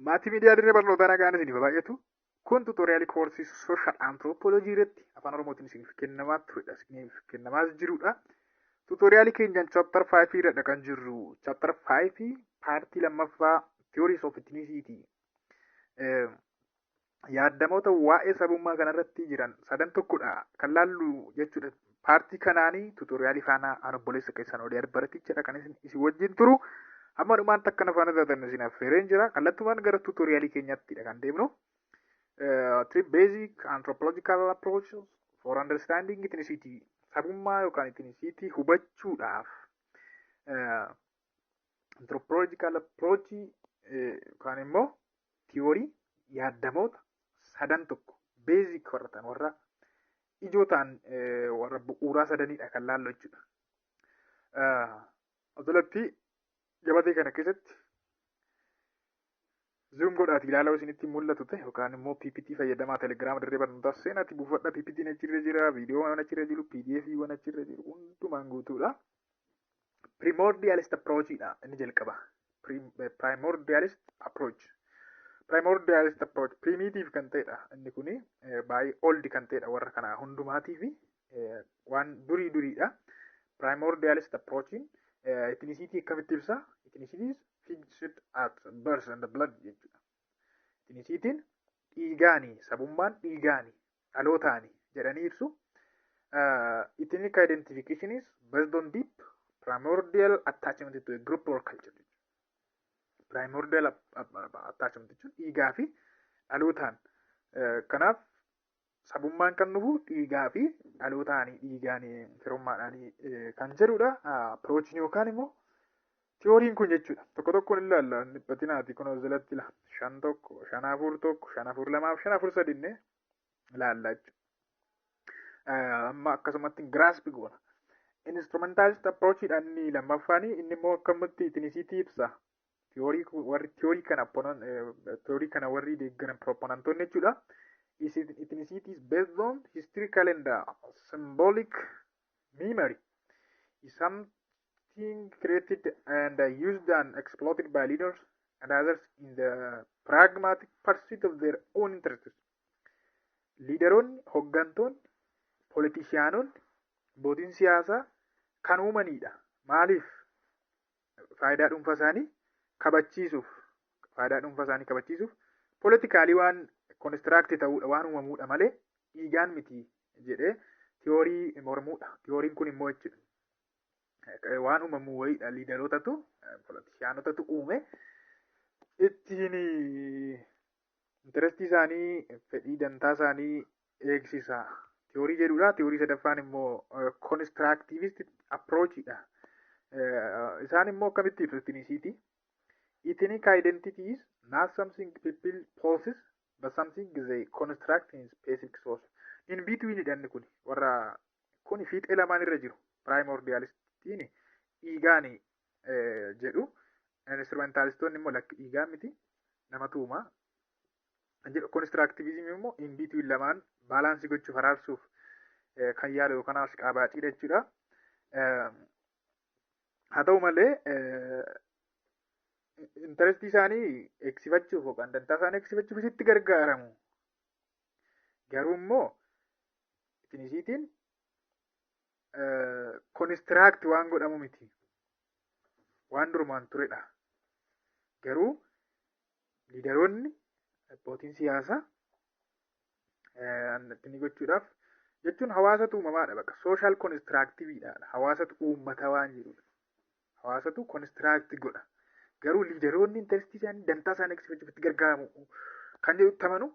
Maatii miidiyaa dirree barnootaa, nagaan isiniif baay'atu. Kun tutorialii koorsii social anthropology irratti afaan Oromootiin isiniif kennamaa turedha. Isiniif kennamaas jirudha. Tutorialii keenyaan chapter 5 irra kan jirru. Chapter 5 partii lammaffaa, theories of ethnicity. Yaaddamoota waa'ee sabummaa kanarratti jiran sadan tokkodha kan laallu jechuudha. Partii kanaanii tutorialii faana an obboleessa keessan Odee Baratichadha kan isin wajjin turu. Hamma dhumaan takka na faana taatan isin affeereen jira. Kallattumaan gara tutorialii keenyattidha kan deemnu. Three basic anthropological approaches for understanding ethnicity. Sabummaa yookaan ethnicity hubachuudhaaf anthropological approach yookaan immoo theory yaaddamoota sadan tokko basic warra ta'an, warra ijoo ta'an, warra bu'uuraa sadanidha kan laallu jechuudha. Asirratti gabatee kana keessatti zoom godhaati ilaalaa isinitti mul'atu ta'e yookaan immoo PPT fayyadamaa. Telegiraama dirree barnootaa seenaatti buufadha. PPT achirra jira, viidiyoo waan achirra jiru, PDF waan achirra jiru hundumaan guutuudha. Primordialist approach dha inni jalqaba. Primordialist approach. Primordialist approach primitive kan ta'edha inni kuni, baay'ee old kan ta'edha, warra kana hundumaatii fi waan durii duriidha. Primordialist approachiin ethnicity akkamitti ibsa? Ethnicity is fixed at birth and blood jechuudha. Ethnicityin dhiigaani, sabummaan dhiigaani, dhalootaani jedhanii ibsu. Ethnic identification is based on deep primordial attachment to a group or culture. Primordial attachment jechuun dhiigaa fi dhalootaan. Kanaaf sabummaan kan dhufu dhiigaa fi dhalootaanii, dhiigaanii, firummaadhaanii kan jedhudha. Approachiin yookaan immoo theoryin kun jechuudha. Tokko tokkoon ilaalla, dhiphatinaati. Kun jalatti ila 5.1, 5.4.1, 5.4.2 fi 5.4.3 ilaalla jechuudha. Amma akkasumatti grasp goona. Instrumentalist approachiidha inni lammaffaanii. Inni immoo akkamitti ethnicity ibsa? Theory warri theory kana warri deeggaran, proponentoonni jechuudha. Ethnicity is based on historical and symbolic memory. Is something created and used and exploited by leaders and others in the pragmatic pursuit of their own interests. Leaderoonni, hoggantoonni, politicianonni, abbootiin siyaasaa kan uumanidha. Maaliif? Faayidaa dhuunfaa isaanii kabachiisuuf, faayidaa dhuunfaa isaanii kabachiisuuf politically waan construct ta'uudha, waan uumamuudha malee dhiigaan miti jedhee theory mormuudha. Theoryin kun immoo jechuudha. Waan uumamu wayiidha, leaderootatu, politicianotatu uume, ittiin interestii isaanii, fedhii dantaa isaanii eegsisa theory jedhudha. Theory sadaffaan immoo constructivist approachidha. Isaan immoo akkamitti ibsu ethnicity? Ethnic identity is not something people possess but something they construct in specific source. In between inni kun, warra kun fiixee lamaan irra jiru. Primordialistiin dhiigaani jedhu. Instrumentalistoonni immoo lakki, dhiigaan miti, namatu uumaa jedhu. Constructivism immoo in between lamaan balance gochuuf, araarsuuf kan yaalu yookaan ashqaabaciidha jechuudha. Haa ta'u malee interestii isaanii eegsifachuuf yookaan dantaa isaanii eegsifachuuf isitti gargaaramu. Garuu immoo ethnicityin construct waan godhamu miti. Waan durumaan turedha. Garuu leaderoonni, abbootiin siyaasaa inni gochuudhaaf jechuun hawaasatu uumamaadha, bakka social constructiviidha. Hawaasatu uummata waan jedhudha. Hawaasatu construct godha. Garuu leaderoonni interestii isaanii, dantaa isaanii eegsifachuuf itti gargaaramu kan jedhutti amanu.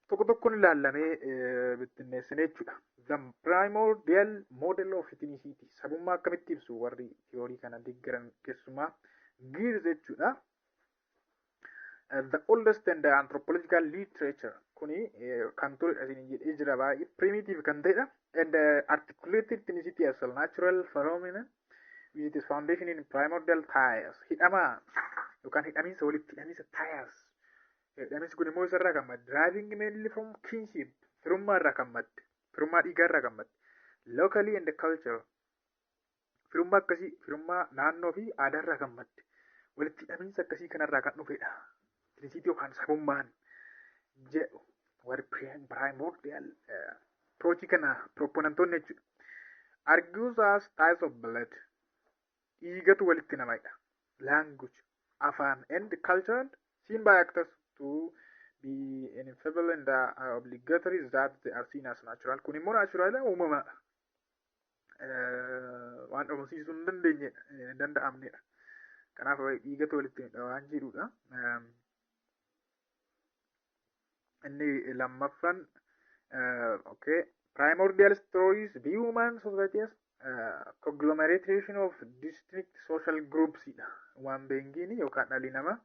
Tokko tokkoon ilaallamee bittinneessine jechuudha. The primordial model of ethnicity, sabummaa akkamitti ibsu warri theory kana deeggaran, keessumaa Geertz jechuudha. The oldest and the anthropological literature kuni kan turedha isin jedhee jira, baay'ee primitive kan ta'edha. And articulated ethnicity as a natural phenomenon with its foundation in primordial ties. Hidhama yookaan hidhamiinsa, walitti hidhamiinsa, ties. Hidhamiinsi kun immoo isarraa kan madde, deriving mainly from kinship, firummaa irraa kan madde, firummaa dhiigaa irraa kan madde. Locally and the culture, firummaa akkasii, firummaa naannoo fi aadaa irraa kan madde, walitti hidhamiinsa akkasii kanarraa kan dhufedha. Ethnicity yookaan sabummaan jedhu warri primordial approach kana proponentoonni jechuudha. Argues as ties of blood, dhiigatu walitti namadha. Language, afaan, and culture seen by actors to be ineffable and obligatory that they are seen as natural. Kun immoo natural, uumamaadha. Waan dhabamsiisuu hin dandeenye, hin danda'amnedha. Kanaaf dhiigatu walitti hidha waan jedhudha. Inni lammaffaan, okay, primordial stories view human society as conglomeration of distinct social groups dha. Waan beengiin yookaan dhalli namaa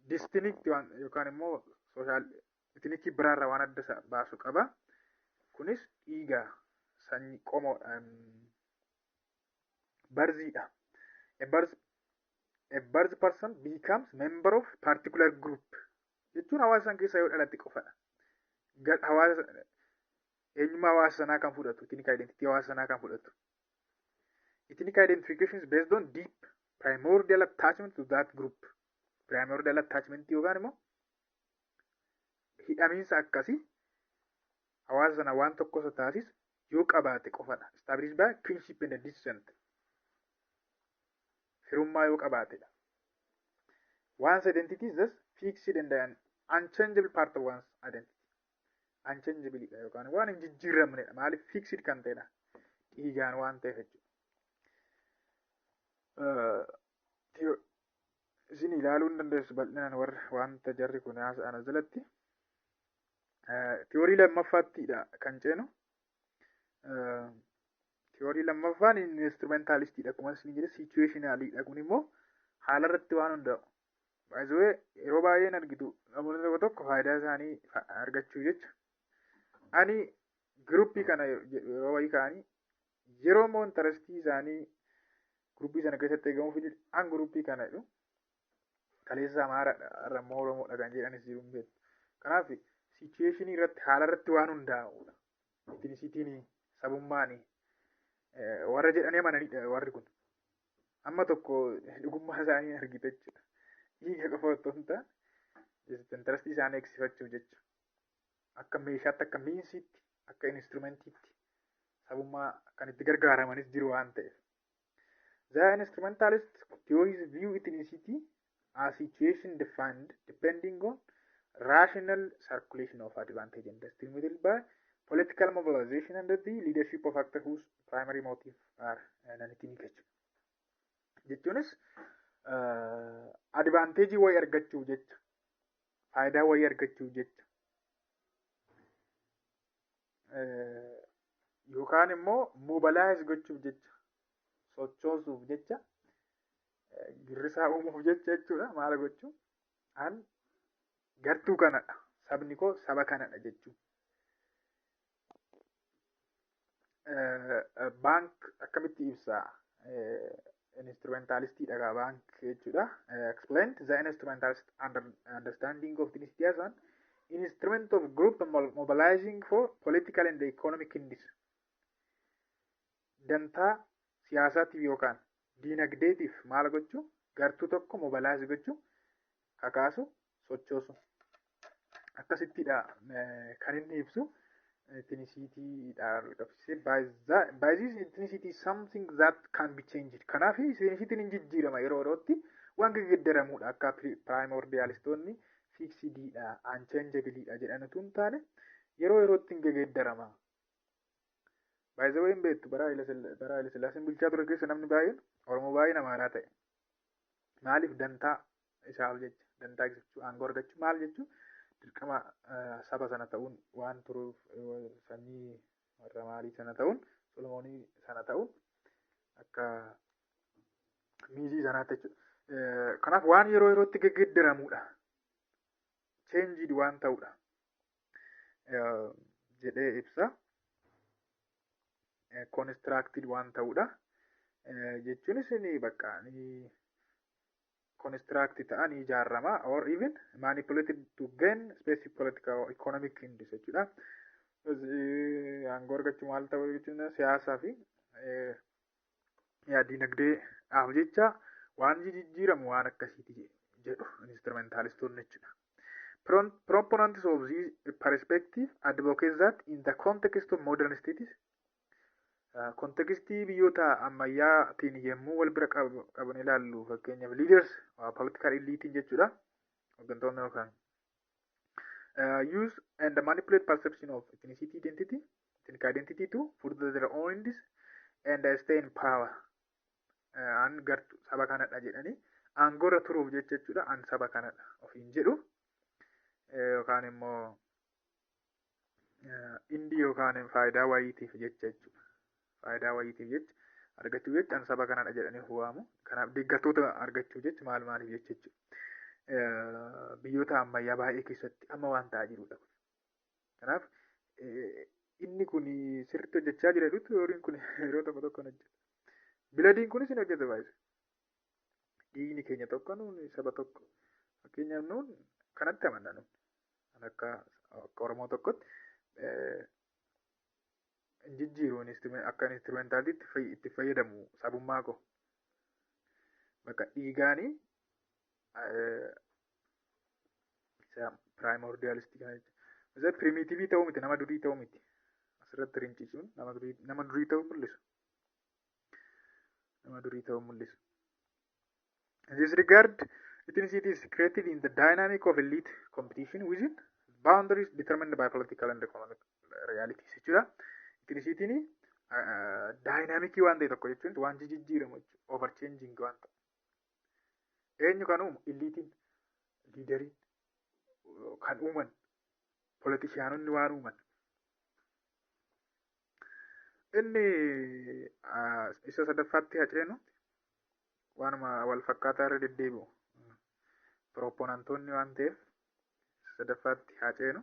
distinct waan yookaan immoo social ethnic biraarraa waan adda isa baasu qaba. Kunis dhiiga, sanyii, qomoo, birthiidha. A birth person becomes member of particular group jechuun hawaasa san keessa yoo dhalate qofadha. Hawaasa, eenyummaa hawaasa sanaa kan fudhatu, ethnic identity hawaasa sanaa kan fudhatu. Ethnic identification is based on deep primordial attachment to that group. Primordial attachment yookaan immoo hidhamiinsa akkasii hawaasa sana waan tokko isa taasisu yoo qabaate qofadha. Established by kinship and descent. Firummaa yoo qabaatedha. One's identity is thus fixed and an unchangeable part of one's identity. Unchangeable dha yookaan waan hin jijjiiramnedha. Maaliif? Fixed kan ta'edha. Dhiigaan waan ta'eef jechuudha. Isin ilaaluu hin dandeessu bal'inaan warra wanta jarri kun haasa'an as jalatti. Tiyoorii lammaffaattiidha kan ceenu. Tiyoorii lammaffaan instrumentalistiidha. Akkuma isin jedhe situationaliidha. Kun immoo haala irratti waan hundaa'u. Baay'ee yeroo baay'een argitu, namoonni tokko tokko faayidaa isaanii argachuu jecha ani groupii kana jedhu yeroo wayii ka'anii, yeroo immoo interestii isaanii groupii sana keessatti eegamuuf jedhu an groupii kana jedhu. Kaleessa Amaaraadha, har'a immoo Oromoodha kan jedhanis jiru, hin beektu. Kanaaf situationii irratti, haala irratti waan hundaa'udha. Ethnicityn, sabummaan warra jedhanii amananidha warri kun. Amma tokko dhugummaa isaanii argite jechuudha. Dhiiga qofa otoo hin taane interestii isaanii eegsifachuuf jecha. Akka meeshaatti, akka meansiitti, akka instrumentiitti sabummaa kan itti gargaaramanis jiru waan ta'eef. The instrumentalist theories view ethnicity as situation defined depending on rational circulation of advantage and distributed by political mobilization under the leadership of actors whose primary motive are non-ethnic jechuudha. Jechuunis advantageii wayii argachuuf jecha, faayidaa wayii argachuuf jecha, yookaan immoo mobilize gochuuf jecha, sochoosuuf jecha, girrisaa uumuuf jecha jechuudha. Maal gochuu? An gartuu kanadha, sabni koo saba kanadha jechuun. Bank akkamitti ibsa? Instrumentalistiidha gaa Bank jechuudha. Explained the instrumentalist understanding of ethnicity as an instrument of group mobilizing for political and economic ends. Dantaa siyaasaatiif yookaan diinagdeetiif maal gochuu? Gartuu tokko mobilize gochuu, kakaasu, sochoosu. Akkasittidha kan inni ibsu. Ethnicity-dhaan qabsiisee, by this ethnicity is something that can be changed. Kanaaf ethnicity hin jijjiirama, yeroo yerootti waan geeddaramuudha. Akka primordialistoonni fixedidha, unchangeableidha jedhan utuu hin taane, yeroo yerootti hin geeddarama. By the way, hin beektu, bara Haile Sillaaseen bulchaa ture keessa namni baay'een Oromoo baay'een Amaaraa ta'e. Maaliif? Dantaa isaaf jecha, dantaa jechuu, aangoo argachuu, maal jechuu, dirqama saba sana ta'uun waan turuuf, sanyii warra maalii sana ta'uun, Solomoonii sana ta'uun akka miizii sanaatti jechuudha. Kanaaf waan yeroo yerootti geeddaramuudha. Changed waan ta'uudha jedhee ibsa. Constructed waan ta'uudha. Jechuunis ni bakka ni construct ta'a, ni ijaarama, or even manipulated to gain specific political or economic ends jechuudha. Aangoo argachuu, maal ta'uu jechuun, siyaasaa fi dinagdeedhaaf jecha waan jijjiiramu waan akkasiiti jedhu instrumentalistoonni jechuudha. Proponents of this perspective advocate that in the context of modern states, contextii biyyoota ammayyaatiin yommuu wal bira qaban ilaallu, fakkeenyaaf leaders, political elite jechuudha, hooggantoonni yookaan use and manipulate perception of ethnicity identity, ethnic identity, to further their own ends and stay in power. An gartuu saba kanadha jedhanii aangoorra turuuf jecha jechuudha. An saba kanadha ofiin jedhu yookaan immoo indi yookaan faayidaa wayiitiif jecha jechuudha. Faayidaa wayiitiif jecha argachuu jecha an saba kanadha jedhanii waamu. Kanaaf deeggartoota argachuu jecha maal maaliif jecha jechuudha. Biyyoota ammayyaa baay'ee keessatti amma waan ta'aa jirudha. Kanaaf inni kun sirriitti hojjechaa jira jedhutti horiin kun yeroo tokko tokko hojjeta. Bloodiin kunis ni hojjeta baay'ee. Dhiigni keenya tokko, nuun saba tokko. Fakkeenyaaf nuun kanatti amanna nuun. Akka Oromoo tokkotti jijjiiru akka instrumentaalitti itti fayyadamu sabummaa koo. Bakka dhiigaanii isa primordialistii kana jechuudha. Isa primitive ta'uu miti, nama durii ta'uu miti. Asirratti rincisuun nama durii ta'uu mul'isu. Nama durii ta'uu mul'isu. In this regard, ethnicity is created in the dynamic of elite competition within boundaries determined by political and economic realities jechuudha. Ethnicityin dynamicii waan ta'e tokko jechuun waan jijjiiramu jechuudha. Over changing waan ta'e. Eenyu kan uumu? Eliteiin, leaderiin kan uuman, politicianonni waan uuman. Inni isa sadaffaatti haceenu waanuma wal fakkaataa irra deddeebi'u proponentoonni waan ta'eef sadaffaatti haceenu.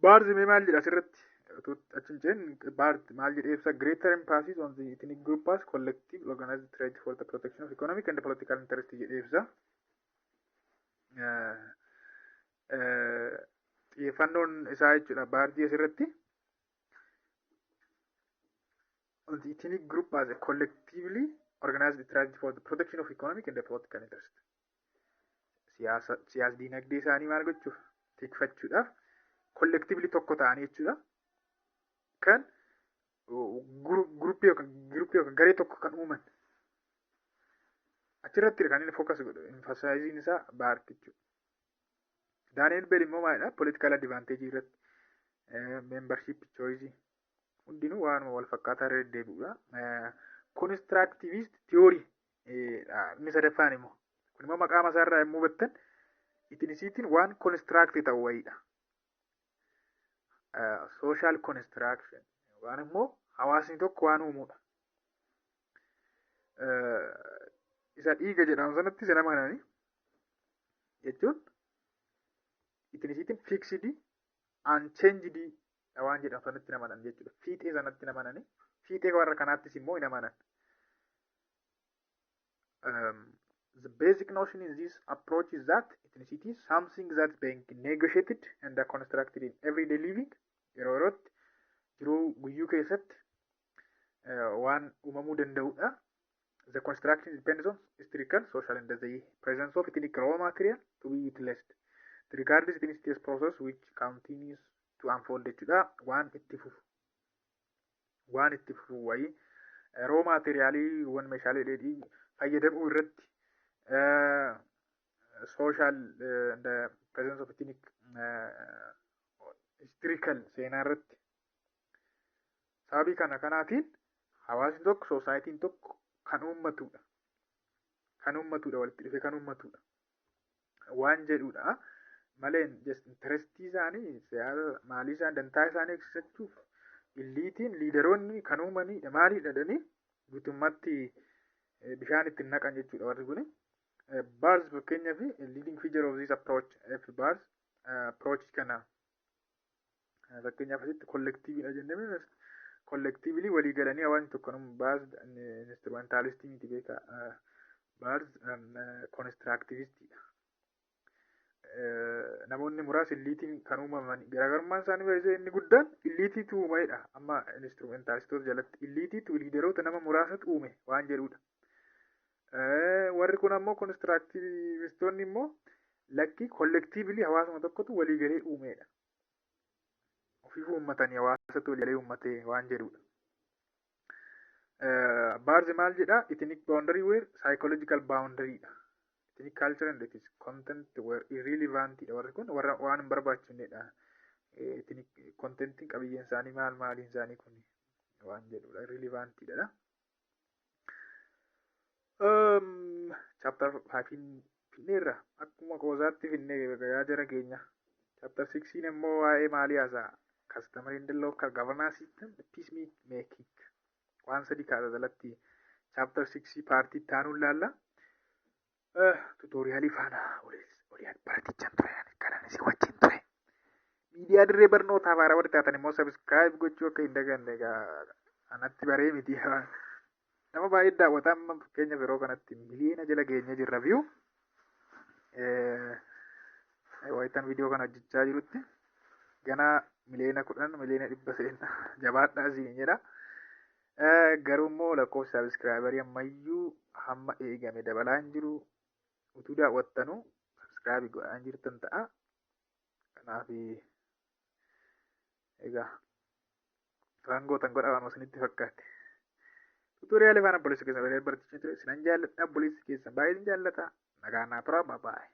Barth mee maal jedha asirratti? Achi hin ceen, Barth maal jedhee ibsa? Greater emphasis on the ethnic group as collective organized threat for the protection of economic and political interest jedhee ibsa. Xiyyeeffannoon isaa jechuudha Barthii asirratti. On the ethnic group as a collectively organized strategy for the protection of economic and political interest. Siyaasa siyaas diinagdee isaanii maal gochuuf, tikfachuudhaaf collectively tokko ta'anii jechuudha. Kan groupii yookaan garee tokko kan uuman. Achirratti kan inni focus godhu, emphasizing isaa Barth jechuudha. Daniel Bell immoo maalidha? Political advantage irratti, membership choice, hundinuu waanuma wal fakkaataa irra deddeebi'udha. Constructivist theory inni sadaffaan immoo, kun immoo maqaa isaa irraa yommuu hubattan, ethnicityin waan construct ta'u wayiidha. Social construction waan immoo hawaasni tokko waan uumuudha. Isa dhiiga jedhamu sanatti isa amananii jechuun ethnicityin fixed, unchanged waan jedhamu sanatti amanan jechuudha. Fiixee sanatti amananii fiixee warra kanaattis immoo hin amanan. The basic notion in this approach is that ethnicity is something that's being negotiated and constructed in everyday living. Yeroo yerootti jiruu guyyuu keessatti waan uumamuu danda'udha. The construction depends on historical, social and the presence of ethnic raw material to be utilized. It regards ethnicity as process which continues to unfold jechuudha. Waan itti fufu. Waan itti fufu wayii raw materialiiwwan meeshaalee dheedhii fayyadamuu irratti, social, the presence of ethnic, historical seenaa irratti, sababii kana kanaatiin hawaasni tokko, societyin tokko kan uummatudha. Kan uummatudha, walitti dhufe kan uummatudha. Waan jedhudha. Malee just interestii isaanii, siyaasa maalii isaan dantaa isaanii eegsisachuuf eliteiin, leaderoonni kan uumanidha maaliidha jedhanii guutummaatti bishaan ittiin naqan jechuudha warri kuni. Barth fakkeenyaaf, leading figure of this approach, F Barth approach kana fakkeenyaaf asitti collectiveidha jennee, collectively walii galanii hawaasni tokko nu. Barth instrumentalistii miti beeka. Barth constructivistiidha. Namoonni muraasa eliteiin kan uumaman, garaagarummaan isaanii baay'ee inni guddaan eliteiitu uumedha. Amma instrumentalistoota jalatti eliteiitu, leaderoota nama muraasatu uume waan jedhudha. Warri kun ammoo constructivistoonni immoo lakkii, collectively hawaasuma tokkotu waliigalee uumeedha. Ofiif uummatanii hawaasatu waliigalee uummatee waan jedhudha. Barth maal jedhaa? Ethnic boundary were psychological boundary dha. Ethnic culture and its content were irrelevant dha. Warri kun warra waan hin barbaachifnedha. Ethnic contentiin, qabiyyeen isaanii maal maaliin isaanii kun waan jedhudha. Irrelevant dha. Chapter 5 finneerra, akkuma qoosaatti finnee yaa jara keenya. Chapter 6 immoo waa'ee maalii haasa'a? Customary and local governance system, peace making. Waan sadi kaasa jalatti chapter 6 part itti aanuun laalla. Tutorialii faana olii baratichaan ture, kanan isin wajjin ture. Miidiyaa dirree barnootaaf haaraa warri taatan immoo subscribe gochuu akka hin daganne. Egaa anatti baree miti. Nama baay'ee daawwataa, amma fakkeenyaaf yeroo kanatti miliyoona jala geenye jirra view. Wayitaan viidiyoo kana hojjechaa jirutti ganaa miliyoona 10, miliyoona 100 seenna, jabaadhaa siin jedha. Garuu immoo lakkoofsa subscriberii ammayyuu hamma eegame dabalaa hin jiru. Utuu daawwattanuu subscribe godhaa hin jirtan ta'a. Kanaaf egaa waan gootan godhaa, waan isinitti fakkaate. Tutorialii faana obboleessa keessan baraticha ture. Sinan jaalladha, obboleessi keessan baay'ee sin jaallata. Nagaan naa tura, baay'ee.